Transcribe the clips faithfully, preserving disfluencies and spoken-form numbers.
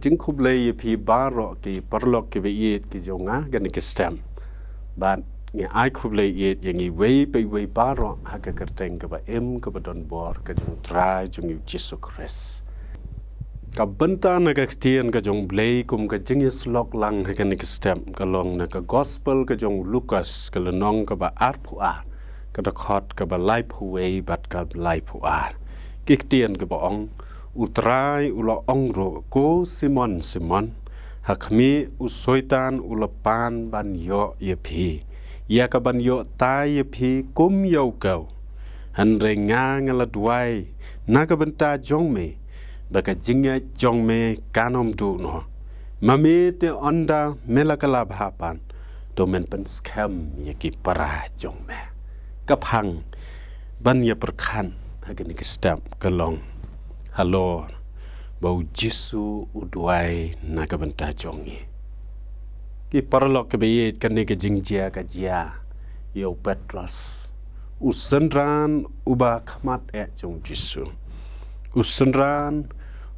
jingkhublei ïa phi baroh ki paralok kiba ïeit ki jong nga ha kane ka step. Bad ngi ai khublei ïeit ïa ngi iwei pa iwei baroh ha ka kyrteng kaba im kaba don bor ka jong U Trai jong ngi U Jisu Khrist. Ka bynta na ka ktien ka jong U Blei kum ka jingïasyllok lang ha kane ka step ka long na ka gospel ka jong u Lukas ka lynnong kaba arphew ar, ka dkhot kaba laiphew wei bad ka laiphew ar. Ki ktien kiba ong, U Trai u la ong ruh, ko Simon, Simon, ha khmih u Soitan u la pan ban ïoh ïa phi, ïa kaban ïoh tai ïa phi kum ïa u kew. Hynrei nga nga la duwai na ka bynta jong me, ba ka jingngeit jong me kan ym duh noh. Ma me te ynda me la kylla bha pat, to men pynskhem ïa ki para jong me. Ka phang ban ïa pyrkhat ha kane ka step ka long halor ba U Jisu u duwai na ka bynta jong ngi. Ki paralok kiba ïeit, kane ka jingjia ka jia ïa u Petros, u synran uba khmat eh jong U Jisu, u synran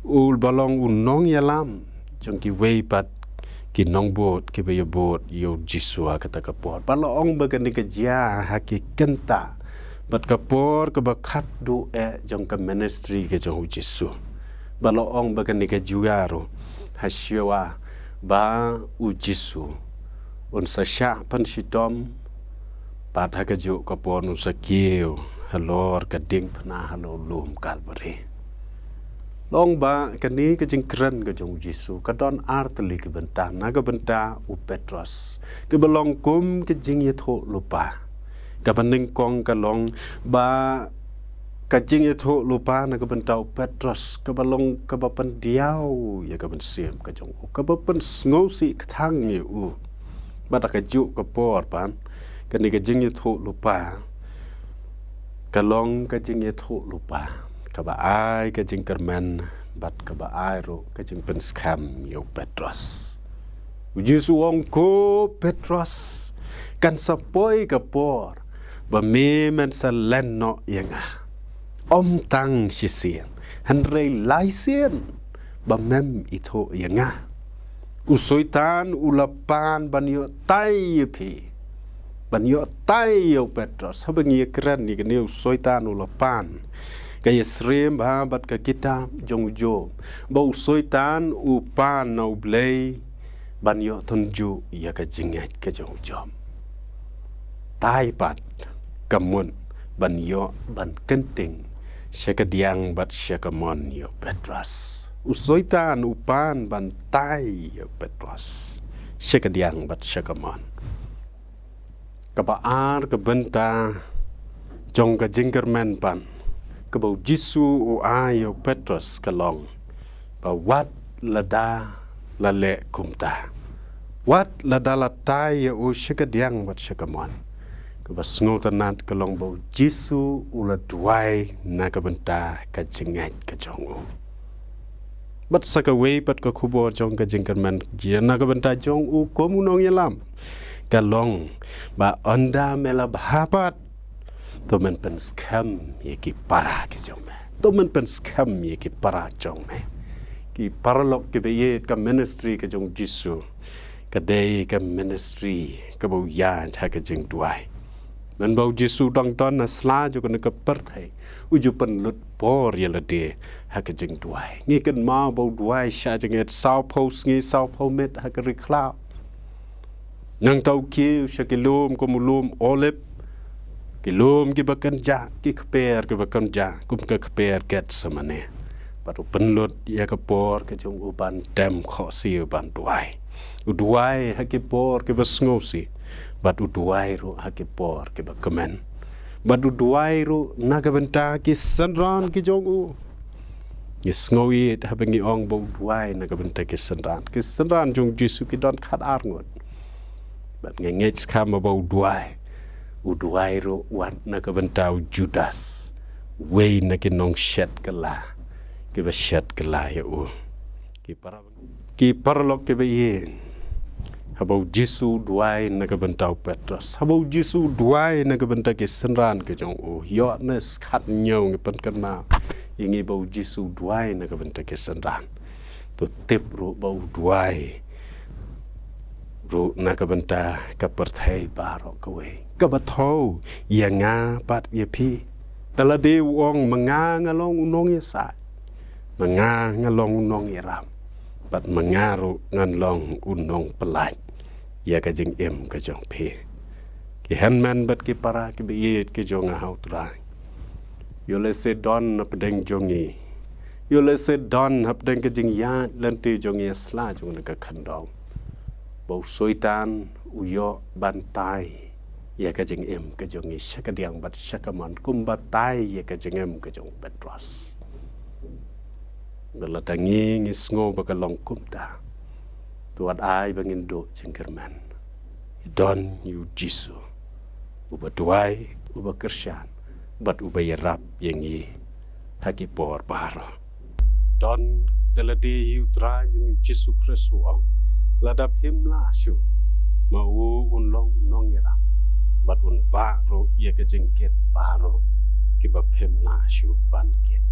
uba long u nongïalam jong kiwei pat ki nongbud kiba ïabud ïa U Jisu ha kata ka por. Ba la ong ba kane ka jia ha ki kynta bad ka por kaba khatduh eh jong ka ministry ka jong U Jisu. Ba la ong ba kane ka jia ruh ha shuwa ba U Jisu un sa shah pynshitom, bad ha kajuh ka por un sa kiew halor ka diengphna halor lum Kalbari. La ong ba kane ka jingkren ka jong U Jisu ka don ar tylli ki bynta. Na ka bynta u Petros, kaba long kum ka jingïathuhlypa. Kaba nyngkong ka long ba ka jingïathuhlypa na ka bynta u Petros kaba long kaba pyndiaw ïa ka mynsiem ka jong u, kaba pynsngewsih kthang ïa u. Bad ha kajuh ka por pat, kane ka jingïathuhlypa ka long ka jingïathuhlypa kaba ai ka jingkyrmen bad kaba ai ruh ka jingpynskhem ïa u Petros. U Jisu u ong, ko Petros, kan sa poi ka por ba me men sa len noh ïa nga. Ym tang shisien, hynrei lai sien ba mem ithuh ïa nga. U Soitan u la pan ban ïoh tai ïa phi, ban ïoh tai ïa u Petros. Haba ngi ïa kren ïa kane, u Soitan u la pan. Ka ïasyriem bha bad ka kitab jong u Job ba u Soitan u pan na U Blei ban ïoh tynjuh ïa ka jingngeit ka jong u Job. Tai pat ka mut ban ïoh ban kynting sha ka diang bad sha ka mon ïa u Petros. U Soitan u pan ban tai ïa u Petros sha ka diang bad sha ka mon. Kaba ar ka bynta jong ka jingkyrmen pat kaba U Jisu u ai ïa u Petros ka long ba wat lada la leh kumta, wat lada la tai ïa u sha ka diang bad sha ka mon, kaba sngewtynnat ka long ba U Jisu u la duwai na ka bynta ka jingngeit ka jong u. Bad sa kawei pat ka khubor jong ka jingkyrmen jong, na ka bynta jong u kum u nongïalam, ka long ba ynda me la bha pat, to men pynskhem ïa ki para ki jong me. To men pynskhem ïa ki para jong me. Ki paralok kiba ïeit, ka ministry ka jong U Jisu ka dei ka ministry kaba u ïaid ha ka jingduwai. Mynba U Jisu u dang don ha sla jong kane ka pyrthei, u ju pynlut por ïa lade ha ka jingduwai. Ngi kynmaw ba u duwai sha jingit sawphew sngi sawphew miet ha ka ri khlaw. Nangta u kiew sha ki lum kum u lum Olib, ki lum kiba kynjah, ki kper kiba kynjah, kum ka kper Getsemane. Bad u pynlut ïa ka por ka jong u ban dem khohsiew ban duwai. U duwai ha ki por kiba sngewsih, bad u duwai ruh ha ki por kiba kmen. Bad u duwai ruh na ka bynta ki synran ki jong u. Ngi sngew ïeit haba ngi ong ba u duwai na ka bynta ki synran. Ki synran jong U Jisu ki don khatar ngut. Bad ngi ngeit skhem ba u duwai, u duwai ruh wat na ka bynta u Judas, uwei na ki nongshet kylla kiba shet kylla ïa u. Ki para, ki paralok kiba ïeit, haba U Jisu u duwai na ka bynta u Petros, haba U Jisu u duwai na ka bynta ki synran ki jong u, ïoh ne skhat ñiew ngi pynkynmaw ïa ngi ba U Jisu u duwai na ka bynta ki synran. To tip ruh ba u duwai ruh na ka bynta ka pyrthei baroh kawei, kaba thew ïa nga bad ïa phi. Te lada u ong, ma nga nga long u nongïasaid, ma nga nga long u nongïarap, bad ma nga ruh ngan long u nongpyllait ïa ka jingim ka jong phi. Ki hynmen bad ki para kiba ïeit ki jong nga ha u Trai, ïoh lehse don hapdeng jong ngi, ïoh lehse don hapdeng ka jingïaid lynti jong ngi ha sla jong kane ka khyndew, ba u Soitan u ïoh ban tai ïa ka jingim ka jong ngi sha kadiang bad sha kamon, kumba tai ïa ka jingim ka jong u Petros. Bad lada ngi, ngi sngew ba ka long kumta, to wat ai ba ngin duh jingkyrmen. Don ïa u Jisu, uba duwai, uba kyrshan, bad uba ïarap ïa ngi ha ki por baroh. Don da lade ïa u Trai jong ngi u Jisu Khrist u ong, lada phim lah shuh, ma u un long u nongïarap, bad un bah ruh ïa ka jingkit baroh kiba phim lah shuh ban kit.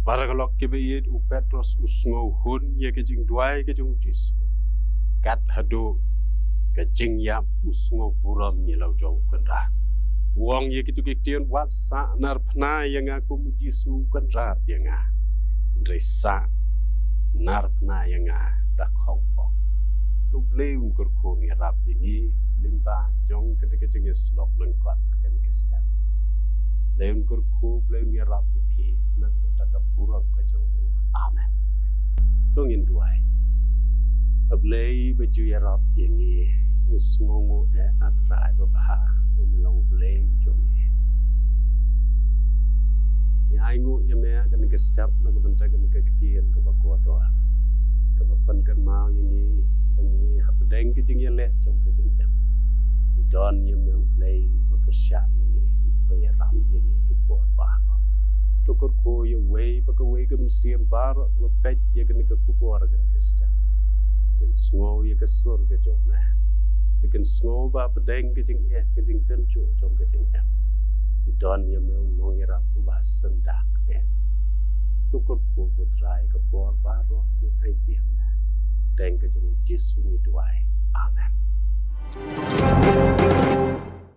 Para lok kiba ïeit, u Petros u sngew hun ïa ka jingduwai ka jong u Jisu, kat haduh ka jingïap u sngew burom ïa la u jong u Kynrad. U ong ïa kito ki ktien, wat sah narphna ïa nga kum u Jisu u Kynrad ïa nga, hynrei sah narphna ïa nga da khongpong. To Blei un kyrkhu un ïarap ïa ngi lyngba jong kata ka jingïasyllok lyngkot ha kane ka step. Blei un kyrkhu, Blei un ïarap ïa phi na ka bynta ka burom ka jong u. Amen. To ngin duwai. A Blei ba ju ïarap ïa ngi, ngi sngewnguh eh, A Trai babha, ba me long u Blei jong ngi. Ngi ainguh ïa me ha kane ka step na ka bynta kane ka ktien kaba kordor, kaba pynkynmaw ïa ngi ba ngi hapdeng ka jingïaleh jong ka jingim, ngi don ïa me u Blei uba kyrshan ïa ngi, uba ïarap ïa ngi ha ki por baroh. To kyrkhu ïa uwei pa kawei ka mynsiem baroh kaba peit ïa kane ka khubor ha kane ka step, ba kin sngew ïa ka sur ka jong me, ba kin sngew ba hapdeng ka jingeh, ka jingtynjuh jong ka jingim, ki don ïa me u nongïarap uba syndah eh. To kyrkhu ko Trai, ka por baroh ngi ai dieng me. Hapdeng ka jong u Jisu ngi duwai. Amen.